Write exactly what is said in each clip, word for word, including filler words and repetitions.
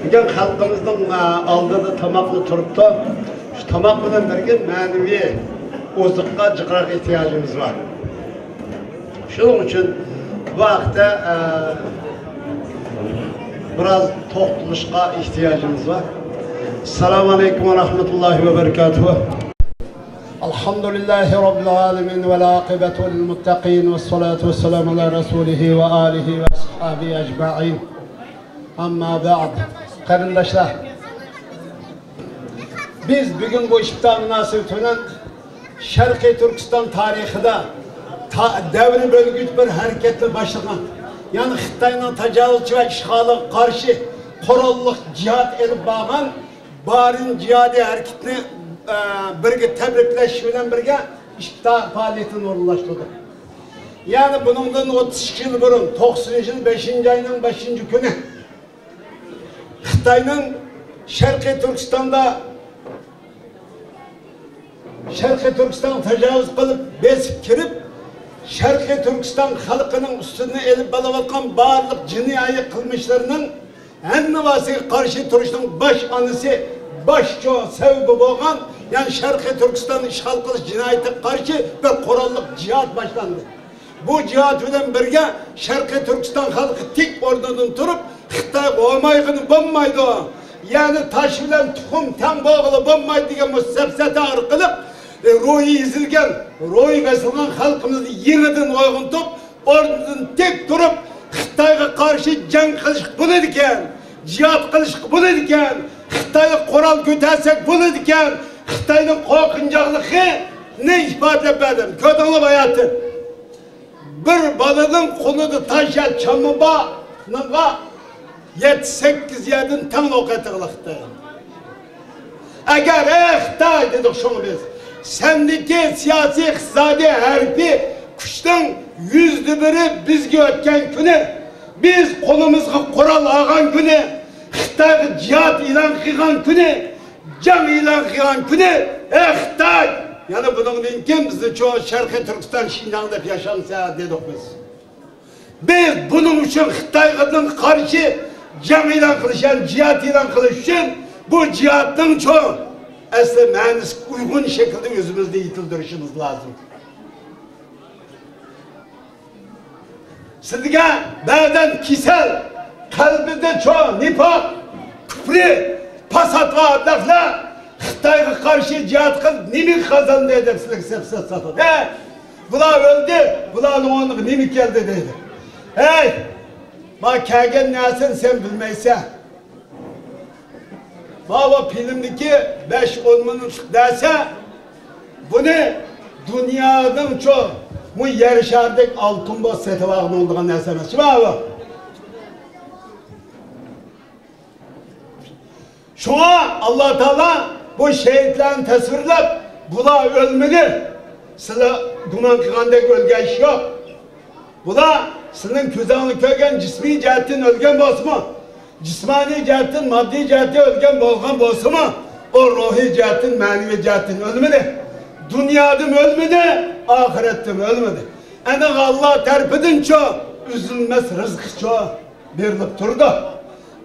بۈگۈن خەلقىمىزنىڭ، ئە، ئالدىدا تاماقلا تۇرۇپتۇ. شۇ تاماق بىلەن بىرگە مەنىۋى ئوزۇققا جىقراق ئېھتىياجىمىز بار. شۇنىڭ ئۈچۈن بۇ ھەقتە، ئە، بىراز توختىلىشقا ئېھتىياجىمىز بار. ئەسسالامۇ ئەلەيكۇم ۋە رەھمەتۇللاھى ۋە بەرىكاتۇھۇ. ئەلھەمدۇلىللاھى رەببىل ئالەمىن ۋەل ئاقىبەتۇ لىل مۇتتەقىن ۋەسسالاتۇ ۋەسسالامۇ ئەلا رەسۇلىھى ۋە ئالىھى ۋە ئەسھابىھى ئەجمەئىن. ئەمما بەئد. قېرىنداشلار، بىز بۈگۈن بۇ ئىپتار مۇناسىۋىتى بىلەن شەرقىي تۈركىستان تارىخىدا تا-، دەۋر بۆلگۈچ بىر ھەرىكەتنى باشلىغان، يەنى خىتاينىڭ تاجاۋۇزچى ۋە ئىشغالىغا قارشى قوراللىق جىھاد ئېلىپ بارغان بارىن جىھادىي ھەرىكىتىنى، ئە، بىرگە تەبرىكلەش بىلەن بىرگە ئىپتار پائالىيىتىنى ئورۇنلاشتۇردۇق. يەنى بۇنىڭدىن ئوتتۇز ئىككى يىل بۇرۇن، توقسىنىنچى يىل بەشىنچى ئاينىڭ بەشىنچى كۈنى، خىتاينىڭ شەرقىي تۈركىستاندا، شەرقىي تۈركىستانغا تاجاۋۇز قىلىپ، بېسىپ كىرىپ، شەرقىي تۈركىستان خەلقىنىڭ ئۈستىدىن ئېلىپ بېرىۋاتقان بارلىق جىنايى قىلمىشلىرىنىڭ ھەممىسىگە قارشى تۇرۇشنىڭ باش ئانىسى، باش چوڭ سەۋەبى بولغان، يەنى شەرقىي تۈركىستاننى ئىشغال قىلىش جىنايىتىگە قارشى بىر قوراللىق جىھاد باشلاندى. بۇ جىھاد بىلەن بىرگە شەرقىي تۈركىستان خەلقى تىك ئورنىدىن تۇرۇپ، خىتايغا ھومايغىنى بولمايدۇ، يەنى تاش بىلەن تۇخۇم تەڭ بولغىلى بولمايدۇ دېگەن بۇ سەپسەتە ئارقىلىق، ئە، روھى ئېزىلگەن، روھى بېسىلغان خەلقىمىزنى يېڭىدىن ئويغىتىپ، ئورنىدىن تىك تۇرۇپ، خىتايغا قارشى جەڭ قىلىشقا بولىدىكەن، جىھاد قىلىشقا بولىدىكەن، خىتايغا قورال كۆتەرسەك بولىدىكەن، خىتاينىڭ قورقۇنچاقلىقىنى ئىپادىلەپ بەردىم. كۆردۈڭلار باياتىن. بىر بالىنىڭ قولىدا تاش يا چامما بارغا يەتتە سەككىز يەردىن تەڭلا ئوق ئېتىغلىقتا. ئەگەر، ئەي خىتاي دېدۇق شۇڭا بىز، سەندىكى سىياسىي، ئىقتىسادىي، ھەربىي كۈچنىڭ يۈزدە بىرى بىزگە ئۆتكەن كۈنى، بىز قولىمىزغا قورال ئالغان كۈنى، خىتايغا جىھاد ئېلان قىلغان كۈنى، جەڭ ئېلان قىلغان كۈنى، ئەي خىتاي، يەنە بۇنىڭدىن كېيىن بىزنى شۇ شەرقىي تۈركىستان، شىنجاڭ دەپ ياشامسەن دېدۇق بىز. بىز بۇنىڭ ئۈچۈن خىتايغا قارشى جەڭ ئېلان قىلىش، يەنى جىھاد ئېلان قىلىش ئۈچۈن بۇ جىھادنىڭ چوڭ ئەسلى مەنىسىگە ئۇيغۇن شەكىلدە ئۆزىمىزنى يېتىلدۈرۈشىمىز لازىم. سىزگە بەزەن كېسەل، قەلبىدە چوڭ نىپاق، كۇپرى، پاسات بار ئادەملەر خىتايغا قارشى جىھاد قىلىپ نېمە قازاندى دەپ سىلەرگە سەپسەت ساتىدۇ. ھە؟ بۇلار ئۆلدى، بۇلارنىڭ ئورنىغا نېمە كەلدى دەيدۇ. ھەي، ما كەلگەن نەرسىنى سەن بىلمەيسەن. ماۋۇ فىلىمدىكى بەش ئون مىنۇتلۇق نەرسە، بۇنى دۇنيانىڭ چوڭ، بۇ يەر شارىدەك ئالتۇن بولسا سېتىۋالغىلى بولىدىغان نەرسە ئەمەس. شۇ بۇ. شۇڭا ئاللا تائالا بۇ شېھىتلەرنى تەسۋىرلەپ، بۇلار ئۆلمىدى، سىلەر گۇمان قىلغاندەك ئۆلگەن ئىش يوق. بۇلار سىلىنىڭ كۆزۈڭلار كۆرگەن جىسمىي جەھەتتىن ئۆلگەن بولسىمۇ، جىسمانىي جەھەتتىن، ماددىي جەھەتتىن ئۆلگەن بولغان بولسىمۇ، ئۇ روھىي جەھەتتىن، مەنىۋى جەھەتتىن ئۆلمىدى. دۇنيادىمۇ ئۆلمىدى، ئاخىرەتتىمۇ ئۆلمىدى. ئەنە ئاللا تەرىپىدىنچۇ ئۈزۈلمەس رىزقىچۇ بېرىلىپ تۇرىدۇ.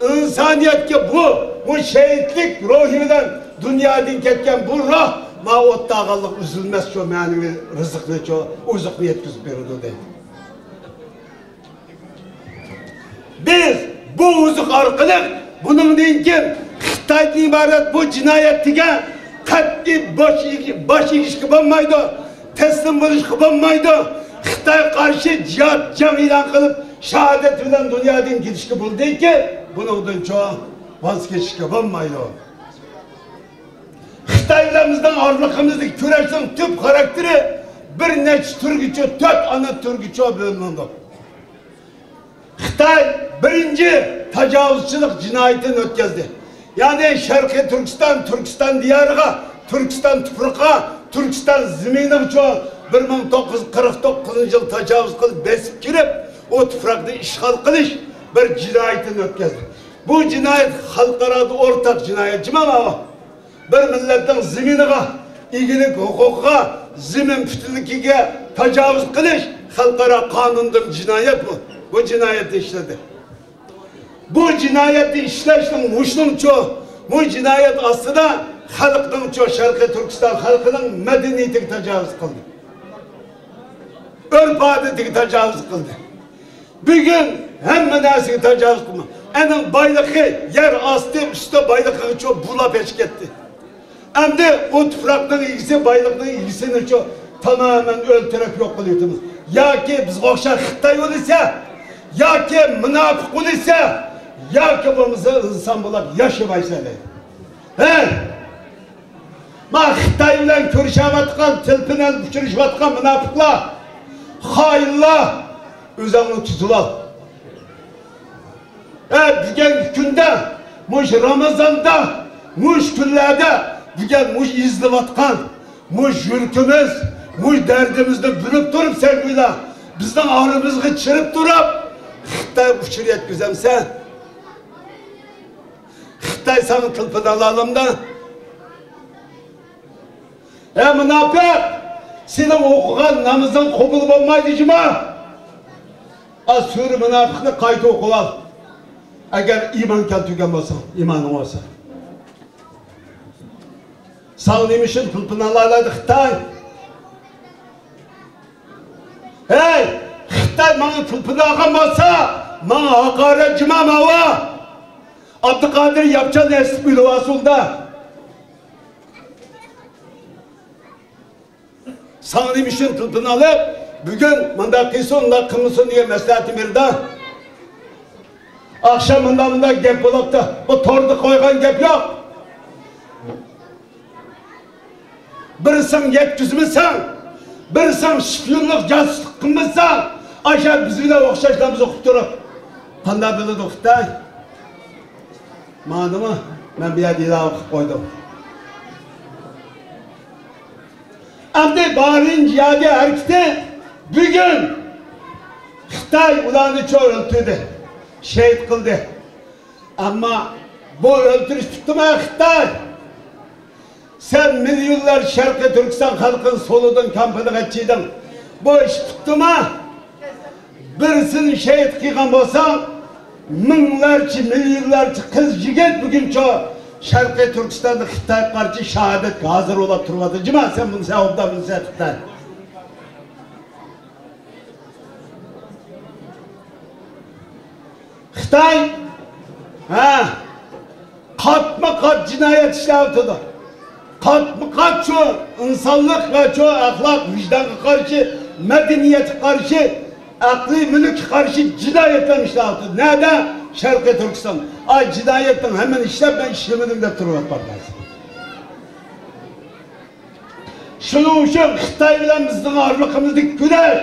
ئىنسانىيەتكە بۇ، بۇ شېھىتلىك روھى بىلەن دۇنيادىن كەتكەن بۇ روھ، ما ئوتتا قالغانلىق ئۈزۈلمەس شۇ مەنىۋى رىزىقنى شۇ ئوزۇقنى يەتكۈزۈپ بېرىدۇ دەيدۇ. بىز بۇ ئوزۇق ئارقىلىق بۇنىڭدىن كېيىن خىتايدىن ئىبارەت بۇ جىنايەتچىگە قەتئىي باش ئېگىشكە بولمايدۇ. تەسلىم بولۇشقا بولمايدۇ. خىتايغا قارشى جىھاد، جەڭ ئېلان قىلىپ، شاھادەت بىلەن دۇنيادىن كېتىشكە بولىدىكى، بۇنىڭدىنچۇ ۋاز كېچىشكە بولمايدۇ. خىتاي بىلەن بىزنىڭ ئارىلىقىمىزدىكى كۈرەشنىڭ تۈپ خاراكتېرى بىر نەچچە تۈرگىچۇ، تۆت ئانا تۈرگىچۇ بۆلۈنىدۇ. خىتاي بىرىنچى تاجاۋۇزچىلىق جىنايىتىنى ئۆتكۈزدى. يەنى شەرقىي تۈركىستان، تۈركىستان دىيارىغا، تۈركىستان تۇپرىقىغا، تۈركىستان زېمىنىغىچۇ بىر مىڭ توققۇز يۈز قىرىق توققۇزىنچى يىل تاجاۋۇز قىلىپ، بېسىپ كىرىپ، ئۇ تۇپراقنى ئىشغال قىلىش بىر جىنايىتىنى ئۆتكۈزدى. بۇ جىنايەت خەلقئارادا ئورتاق جىنايەت، جۇمۇ. بىر مىللەتنىڭ زېمىنىغا، ئىگىلىك ھوقۇقىغا، زېمىن پۈتۈنلۈكىگە تاجاۋۇز قىلىش خەلقئارا قانۇندىن جىنايەت بۇ. بۇ جىنايەتنى ئىشلىدى. بۇ جىنايەتنى ئىشلەشنىڭ مۇشۇنىڭچۇ، بۇ جىنايەت ئاستىدا خەلقنىڭچۇ، شەرقىي تۈركىستان خەلقىنىڭ مەدەنىيىتىگە تاجاۋۇز قىلدى. ئۆرپ-ئادىتىگە تاجاۋۇز قىلدى. بۈگۈن ھەممە نەرسىگە تاجاۋۇز قىلما. ئەنىڭ بايلىقى، يەر ئاستى، ئۈستى بايلىقىغىچۇ بۇلاپ ئېچىپ كەتتى. ئەمدى ئۇ تۇپراقنىڭ ئىگىسى، بايلىقنىڭ ئىگىسىنىچۇ تامامەن ئۆلتۈرۈپ يوق قىلىۋېتىمىز. ياكى بىزگە ئوخشاش خىتاي بولسا، ياكى مۇناپىق بولسا، ياكى بولمىسا ئىنسان بولاپ ياشىمايسەن دەيدۇ. ھە؟ ما خىتاي بىلەن كۆرۈشۈۋاتقان، تېلېفون ئېلىپ ئۇچرىشىۋاتقان مۇناپىقلار، خائىنلار، ئۆزۈڭنى تۇتۇۋال. ئە، بۈگۈنكى كۈندە، مۇشۇ رامىزاندا، مۇشۇ كۈنلەردە بۈگۈن مۇشۇ ئېزىلىۋاتقان مۇشۇ يۈرىكىمىز، مۇشۇ دەردىمىزنى بىلىپ تۇرۇپ، سەن بىلە بىزنىڭ ئارىمىزغا چىرىپ تۇرۇپ، خىتايغا ئۇچۇر يەتكۈزەمسەن؟ خىتاي ساڭا تېلېفون ئالالامدا؟ ھە مۇناپىق! سېنىڭ ئوقۇغان نامىزىڭ قوبۇل بولمايدۇ جۇما! ئا، سۈرە مۇناپىقنى قايتا ئوقۇۋال. ئەگەر ئىمان كەلتۈرگەن بولساڭ، ئىمانىڭ بولسا. ساڭا نېمە ئۈچۈن تېلېفون ئالالايدۇ خىتاي؟ ھەي، خىتاي ماڭا تېلېفون ئالغان بولسا، ماڭا ھاقارەت جۇما ماۋۇ. ئابدۇقادىر ياپچان ئېسىپ ئۆلۈۋالسۇن دا. ساڭا نېمە ئۈچۈن تېلېفون ئېلىپ، بۈگۈن مۇنداق قىلسۇن، ئۇنداق قىلمىسۇن دېگەن مەسلىھەتنى بېرىدۇ. ئاخشام مۇنداق، مۇنداق گەپ بولۇپتۇ. بۇ توردا قويغان گەپ يوق. بىرسىڭ يەتكۈزمىسەڭ، بىرسىڭ شپىيونلۇق، جاسۇسلۇق قىلمىساڭ، ئاشۇ بىز بىلەن ئوخشاش ناماز ئوقۇپ تۇرۇپ، قانداق بىلىدۇ خىتاي؟ ماندىمۇ مەن بۇ يەردە ئېلان قىلىپ قويدۇم. ئەمدى بارىنچى ياردەم ھەرىكىتى بۈگۈن خىتاي ئۇلارنى چوڭ ئۆلتۈردى، شېھىت قىلدى. ئەمما بۇ ئۆلتۈرۈش پۈتتىمۇ خىتاي؟ سەن مىليونلار شەرقىي تۈركىستان خەلقىنى سولىدىڭ، كامپىنىغا چىدىڭ. بۇ ئىش پۈتتىمۇ؟ بىرسىنى شېھىت قىلغان بولساڭ، مىڭلارچە، مىليونلارچە قىز يىگىت بۈگۈنچۇ شەرقىي تۈركىستاندا خىتايغا قارشى شاھادەتكە ھازىر بولاپ تۇرۇۋاتىدۇ. جۇما، سەن بۇنى سەن ئوبدان بىلىسەن خىتاي. خىتاي، ھە، قاتمۇ قات جىنايەت ئىشلەۋاتىدۇ. قاتمۇ قات شۇ ئىنسانلىق ۋە شۇ ئەخلاق، ۋىجدانغا قارشى، مەدەنىيەتكە قارشى، ئەقلىي مۈلۈككە قارشى جىنايەتلەرنى ئىشلەۋاتىدۇ. نەدە؟ شەرقىي تۈركىستان. ئاي، جىنايەتنىڭ ھەممىنى ئىشلەپ، مەن ئىشلىمىدىم دەپ تۇرۇۋاتقان. شۇنىڭ ئۈچۈن خىتاي بىلەن بىزنىڭ ئارىلىقىمىزدىكى كۈرەش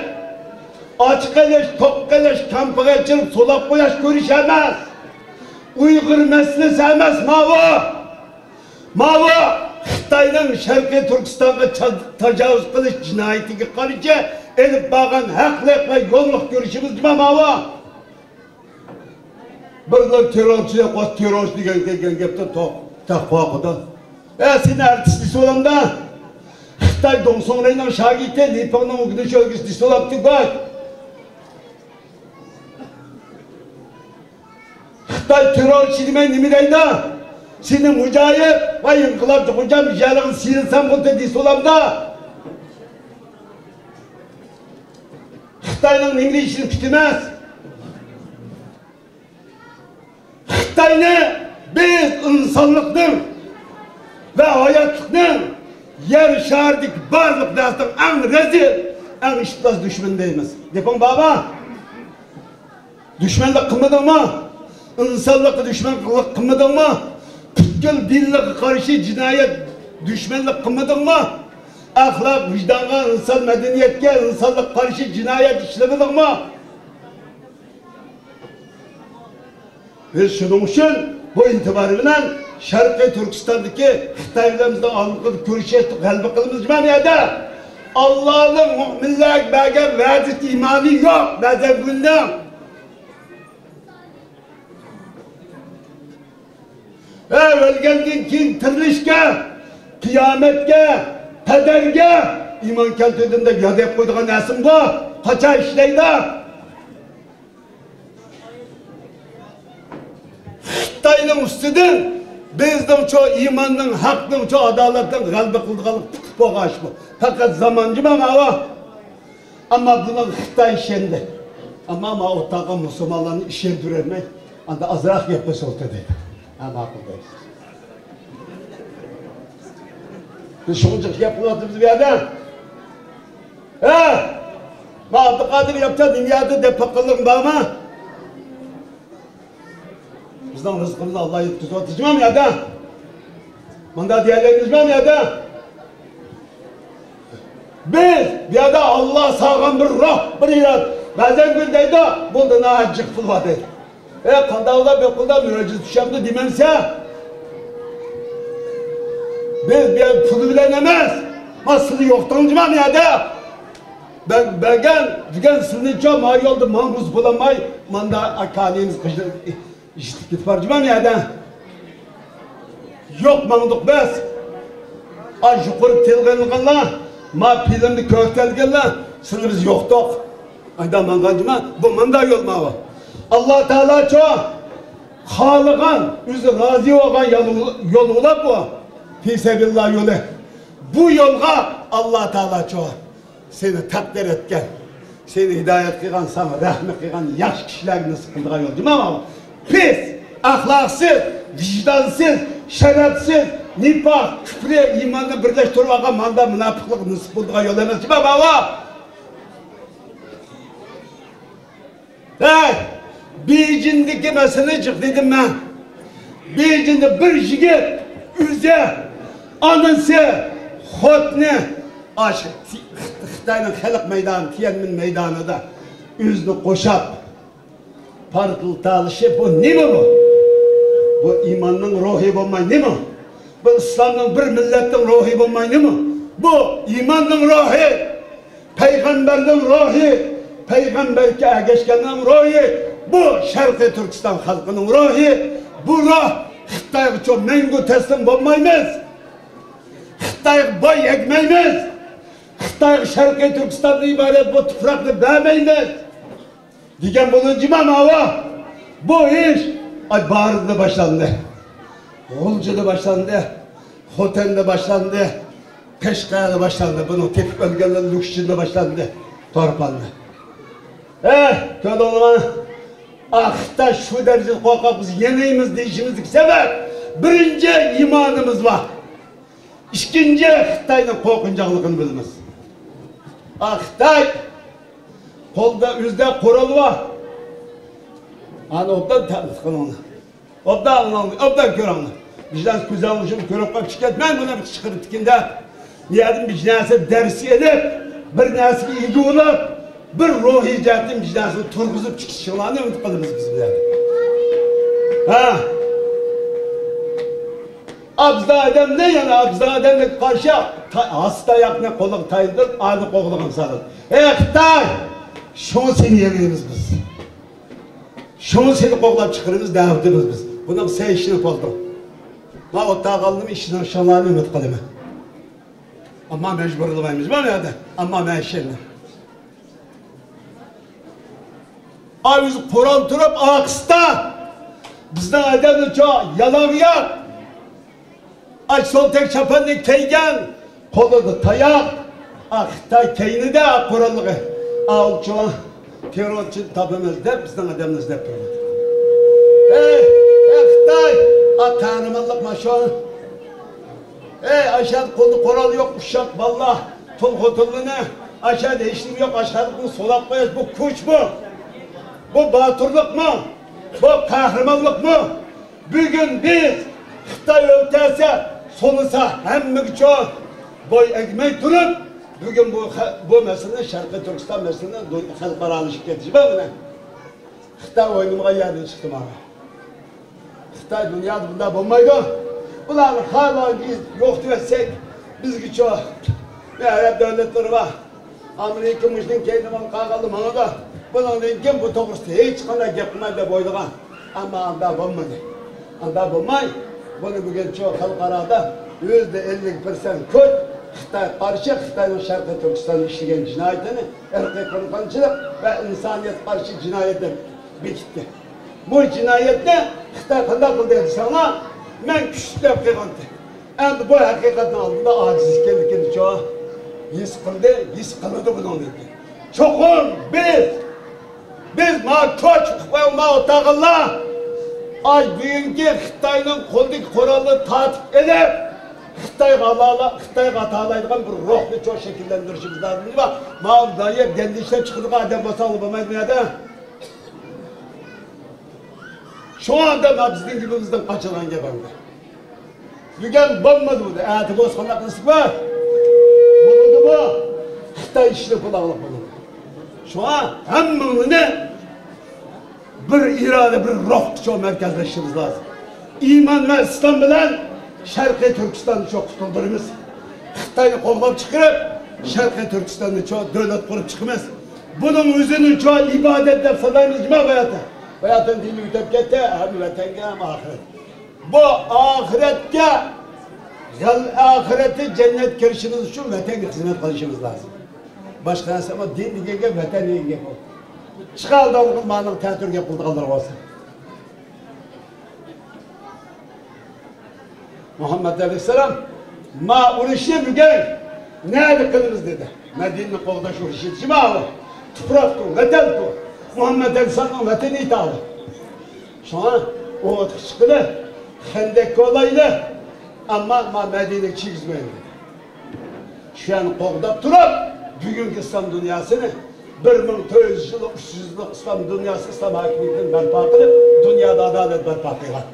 ئاچ قېلىش، توق قېلىش، كامپىغا چىرىپ سولاپ قويۇش كۈرىشى ئەمەس. ئۇيغۇر مەسىلىسى ئەمەس ماۋۇ. ماۋۇ خىتاينىڭ شەرقىي تۈركىستانغا چا-، تاجاۋۇز قىلىش جىنايىتىگە قارشى ئېلىپ بارغان ھەقلىق ۋە يوللۇق كۈرىشىمىز ماۋۇ. بىرلا تېررورچى يوق، تېررورچى دېگەن كەلگەن گەپتىن توق، تەقۋا قۇدا. ئە، سېنى ئارتىس دېسىۋالامدا. خىتاي دۇڭسۇڭرەينىڭ شاگىرتى، لىپىڭنىڭ ئۆگىنىش ئۆگىسى دېسىۋالاپتىكەن. خىتاي تېررورچى دېمەي نېمە دەيدۇ؟ سېنى مۇجاھىد ۋە ئىنقىلابچى خوجام يەرلىرىنى سىيلىسام بولدى دېسىۋالامدا. خىتاينىڭ نېمە دېيىشىنى كۈتىمىز. خىتاينى بىز ئىنسانلىقنىڭ ۋە ھاياتلىقنىڭ يەر شارىدىكى بارلىق نەرسىنىڭ ئەڭ رەزىل، ئەڭ ئىپلاس دۈشمىنى دەيمىز. گېپىڭ بارمۇ؟ دۈشمەنلىك قىلمىدىڭمۇ؟ ئىنسانلىققا دۈشمەنلىك قىلمىدىڭمۇ؟ پۈتكۈل دىنلارغا قارشى جىنايەت، دۈشمەنلىك قىلمىدىڭمۇ؟ ئەخلاق، ۋىجدانغا، ئىنسان مەدەنىيەتكە، ئىنسانلىققا قارشى جىنايەت ئىشلىمىدىڭمۇ؟ بىز شۇنىڭ ئۈچۈن بۇ ئېتىبارى بىلەن شەرقىي تۈركىستاندىكى خىتاي بىلەن بىزنىڭ ئالمىقىدا كۈرىشىش، غەلىبە قىلىمىز جۇما بۇ يەردە. ئاللانىڭ مۆمىنلەرگە بەرگەن ۋەدىسى، ئىمانى يوق بەزەن كۈندە. ھە، ئۆلگەندىن كېيىن تىرىلىشكە، قىيامەتكە، قەدەرگە ئىمان كەلتۈردۈم دەپ ياد ئېلىپ قويىدىغان نەرسىمۇ بۇ؟ قاچان ئىشلەيدۇ؟ بىزنىڭچۇ ئىماننىڭ، ھەقنىڭچۇ، ئادالەتنىڭ غەلىبە قىلىدىغانلىقى پۇختا بولغان ئىش بۇ. پەقەت زامان جۇما ماۋۇ. ئەمما بۇنىڭغا خىتاي ئىشەندى. ئەمما ماۋۇ ئولتۇرغان مۇسۇلمانلارنى ئىشەندۈرەلمەي، ئاندا ئازراق گەپ قىلسا بولدى دەيدۇ. ھە، ماقۇل دەيسىز. بىز شۇنچە گەپ قىلىۋاتىمىز بۇ يەردە. ھە؟ ما ئابدۇقادىر ياپچان نېمە يەردە دەپ باققانلىقىڭ بارمۇ؟ بىزنىڭ رىزقىمىزنى ئاللا يەتكۈزۈۋاتىدۇ جۇما بۇ يەردە. مۇنداق دېيەلەيمىز جۇما بۇ يەردە. بىز بۇ يەردە ئاللا سالغان بىر روھ، بىر ئىرادە. بەزەن كۈن دەيدۇ، بۇندا ناھايىتى جىق پۇل بار دەيدۇ. ئە، قانداق بۇ پۇلدا مۆجىزە چۈشەمدۇ دېمەمسە؟ بىز بۇ يەردە پۇل بىلەن ئەمەس، ما سىلى يوقتۇڭ جۇما بۇ يەردە. بەر-، بەرگەن دېگەن سىلىنىچۇ ما يولدا ماڭغۇزۇپ بولالماي، ماندا ئاكا ئانىمىز قىزلار ئىشلىتىپ كېتىپ بار جۇما بۇ يەردە. يوق ماڭدۇق بىز. ئا، يۇقىرى تىلغا ئېلىنغانلار، ما فىلىمدا كۆرسەتكەنلەر، سىلى بىز يوقتۇق. ئايدا ماڭغان جۇما، بۇ مۇندا يول ماۋۇ. ئاللا تائالاچۇ خالىغان، ئۆزى رازى بولغان يول، يول بولاپ بۇ. پىسەبىللا يولى. بۇ يولغا ئاللا تائالاچۇ سېنى تەقدىر ئەتكەن، سېنى ھىدايەت قىلغان، ساڭا رەھمەت قىلغان ياخشى كىشىلەرگە نېسىپ قىلىدىغان يول جۇما ماۋۇ. پىس، ئەخلاقسىز، ۋىجدانسىز، شەرەپسىز، نىپاق، كۈپرى، ئىماننى بىرلەشتۈرۈۋالغان ماندا مۇناپىقلىق نېسىپ قىلىدىغان يول ئەمەس جۇما ماۋۇ. ھەي، بېيجىڭدىكى مەسىلىنى جىق دېدىم مەن. بېيجىڭدا بىر يىگىت ئۆزى، ئانىسى، خوتۇنى ئاشۇ خىتاينىڭ خەلق مەيدانى، تيەنئەنمېن مەيدانىدا ئۆزىنى قوشاپ پارتلىتالىشى، بۇ نېمە بۇ؟ بۇ ئىماننىڭ روھى بولماي نېمە؟ بۇ ئىسلامنىڭ، بىر مىللەتنىڭ روھى بولماي نېمە؟ بۇ ئىماننىڭ روھى. پەيغەمبەرنىڭ روھى، پەيغەمبەرگە ئەگەشكەننىڭ روھى، بۇ شەرقىي تۈركىستان خەلقىنىڭ روھى. بۇ روھ خىتايغىچۇ مەڭگۈ تەسلىم بولمايمىز. خىتايغا بوي ئەگمەيمىز. خىتايغا شەرقىي تۈركىستاندىن ئىبارەت بۇ تۇپراقنى بەرمەيمىز. دېگەن بولۇنجىما ماۋۇ. بۇ ئىش، ئاي، بارىندا باشلاندى. غۇلجىدا باشلاندى. خوتەندە باشلاندى. قەشقەردە باشلاندى. بۇنىڭ تېپىپ ئۆلگەنلەر لۇشۈندا باشلاندى. تورپاندا. ھە، كۆردۈڭلارمۇ؟ ئا، خىتاي شۇ دەرىجىدە قورقاق، بىز يېڭىمىز دېيىشىمىزدىكى سەۋەب، بىرىنچى، ئىمانىمىز بار. ئىككىنچى، خىتاينىڭ قورقۇنچاقلىقىنى بىلىمىز. ئا، خىتاي قولدا ئۆزىدە قورال بار. ئانى ئوبدان تەتقىق قىلىڭلار. ئوبدان ئاڭلاڭلار، ئوبدان كۆرۈڭلار. ۋىجدان كۆزەڭلىشىم كۆرۈپ قاپچىكەن، مەن بۇنى چىقىرىپ تىكىندە. نىيەتىم بىر نەرسە دەرس ئېلىپ، بىر نەرسىگە ئىگە بولۇپ، بىر روھىي جەھەتتىن ۋىجدانسىز تۇرغۇزۇپ چىقىشىڭلارنى ئۈمىد قىلىمىز بىز بۇ يەردە. ھە. ئابزا ئادەمنى، يەنە ئابزا ئادەمگە قارشى تا-، ھاسا تاياقنى قولىغا تايىندۇرۇپ، ئانى قوغلىغان سالىدۇ. ئەي خىتاي! شۇڭا سېنى يېڭىمىز بىز. شۇڭا سېنى قوغلاپ چىقىرىمىز، دەۋېتىمىز بىز. بۇنىڭ سەي ئىشىنى بولدۇڭ. ما ئوتاغانلىمۇ ئىشىنىڭ شۇڭلارنى ئۈمىد قىلىمەن. ئەمما مەجبۇرلىمايمىز بۇ يەردە. ئەمما مەن ئىشەنمەن. ئاۋۇ ئۆزى قورال تۇرۇپ، ئارقىسىدا بىزنىڭ ئادەملەرچە يالاڭياق. ئاچ سولتەك چاپاننى كىيگەن، قولىدا تاياق. ئا، خىتاي كەينىدە قوراللىقى. ئاۋۇچۇ تېررورچىنى تاپىمىز دەپ بىزنىڭ ئادەملىرىمىز دەپ تۇرىدۇ. ئەي، ئەي خىتاي، ئا، قەھرىمانلىق ماشۇ. ئەي، ئاشاد قولدا قورال يوق، ئۇششاق باللا، تۇل خوتۇنلىنى، ئاشاد ھېچنېمە يوق، ئاشخانىدىن سولاپ قوياس. بۇ كۈچ بۇ. بۇ باتۇرلۇقمۇ؟ بۇ قەھرىمانلىقمۇ؟ بۈگۈن بىز خىتاي ئۆلتەرسە، سولىسا ھەممىگىچۇ بوي ئەگمەي تۇرۇپ، بۈگۈن بۇ خە-، بۇ مەسىلىنى، شەرقىي تۈركىستان مەسىلىسىنى دۇ-، خەلقئارالىشىپ كەتكۈچى بار مانا. خىتاي ئوينىمىغان يەردىن چىقتى مانا. خىتاي دۇنيادا بۇنداق بولمايدۇ. بۇلارنى خالىغان يوقىتىۋەتسەك، بىزگىچۇ ئەرەب دۆلەتلىرى بار. ئامېرىكا مۇشۇنىڭ كەينىدىن قالغانلا ماڭىدۇ. بۇنىڭدىن كېيىن بۇ توغرىسىدا ھېچقانداق گەپ قىلمايدۇ دەپ ئويلىغان. ئەمما ئانداق بولمىدى. ئانداق بولماي، بۇنى بۈگۈن شۇ خەلقئارادا يۈزدە ئەللىك پىرسەنت كۈچ خىتايغا قارشى، خىتاينىڭ شەرقىي تۈركىستاندا ئىشلىگەن جىنايىتىنى ئىرقىي قىرغىنچىلىق ۋە ئىنسانىيەتكە قارشى جىنايەت دەپ بېكىتتى. بۇ جىنايەتنى خىتاي قانداق قىلدى دېسەڭلار، مەن كۈچلۈك دەپ قىلغانتى. ئەمدى بۇ ھەقىقەتنىڭ ئالدىدا ئاجىز ئىكەنلىكىنىچۇ ھېس قىلدى، ھېس قىلىدۇ بۇنىڭدىن كېيىن. چوقۇم بىز، بىز ما كوچ ۋە ما ئوتاغانلار ئاي بۈگۈنكى خىتاينىڭ قولىدىكى قورالنى تارتىپ ئېلىپ، خىتايغا ئالالا-، خىتايغا ئاتالايدىغان بىر روھنىچۇ شەكىللەندۈرۈشىمىز لازىم. ما دايە دەلدە ئىشلەپ چىقىدىغان ئادەم بولساڭلار بولمايدۇ بۇ يەردە. شۇڭا ئادەم بىزنىڭ گېپىمىزدىن قاچىدىغان گەپ ئەمدى. بۈگۈن بولمىدى بۇ، ئەتە بولسا قانداق قىلسىڭلار؟ بولىدۇ بۇ. خىتاي ئىشىنى قىلاغلىق بولىدۇ. شۇڭا ھەممىڭلارنى بىر ئىرادە، بىر روھقىچۇ مەركەزلىشىشىمىز لازىم. ئىمان ۋە ئىسلام بىلەن شەرقىي تۈركىستاننى شۇ قۇتۇلدۇرىمىز. خىتاينى قوغلاپ چىقىرىپ، شەرقىي تۈركىستاننى شۇ دۆلەت قۇرۇپ چىقىمىز. بۇنىڭ ئۆزىنى شۇ ئىبادەت دەپ سانايمىز جۇما باياتى. باياتىن دىنى ئۆتۈپ كەتتى، ھەم ۋەتەنگە، ھەم ئاخىرەتكە. بۇ ئاخىرەتكە، غەل-، ئاخىرەتتە جەننەت كىرىشىمىز ئۈچۈن ۋەتەنگە خىزمەت قىلىشىمىز لازىم. باشقا نەرسە ئەمەس، دىن دېگەن گەپ ۋەتەن دېگەن گەپ بۇ. چىقاردىڭلار مانىڭ تەتۈرگە قىلىدىغانلار بولسا. مۇھەممەد ئەلەيھىسسالام، ما ئۇرۇشنى بۈگۈن نەدە قىلىمىز دېدى. مەدىنىنى قوغداش ئۇرۇشى دېمەۋۇ. تۇپراقتۇ، ۋەتەنتۇ. مۇھەممەد ئەلەيھىسسالامنىڭ ۋەتىنى ئىتالى. شۇڭا ئوتقا چىقىلى، خەندەك كولايلى، ئەمما ما مەدىنىگە چىگىزمەيلى دېدى. شۇ يەرنى قوغداپ تۇرۇپ، بۈگۈنكى ئىسلام دۇنياسىنى بىر مىڭ تۆت يۈز يىل، ئۈچ يۈز يىللىق ئىسلام دۇنياسى، ئىسلام ھاكىمىيىتىنى بەرپا قىلىپ، دۇنيادا ئادالەت بەرپا قىلغان.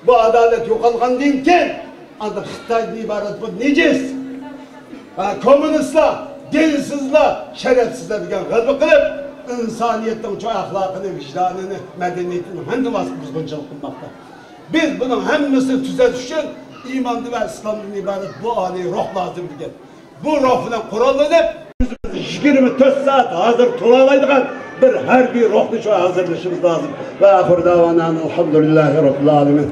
بۇ ئادالەت يوقالغاندىن كېيىن، ئاندىن خىتايدىن ئىبارەت بۇ نىجىس، ھە، كوممۇنىستلار، دىنسىزلار، شەرەپسىزلەر دېگەن غەلىبە قىلىپ، ئىنسانىيەتنىڭ شۇ ئەخلاقىنى، ۋىجدانىنى، مەدەنىيىتىنى ھەممىسىنى بۇزغۇنچىلىق قىلماقتا. بىز بۇنىڭ ھەممىسىنى تۈزەتىش ئۈچۈن ئىماندىن ۋە ئىسلامدىن ئىبارەت بۇ ئالىي روھ لازىم دېگەن. بۇ روھ بىلەن قوراللىنىپ، يىگىرمە تۆت سائەت ھازىر تۇرالايدىغان بىر ھەربىي روھنى شۇ ھازىرلىشىمىز لازىم. ۋە ئاخىر داۋانا ئەلھەمدۇلىللاھى رەببىل ئالەمىن.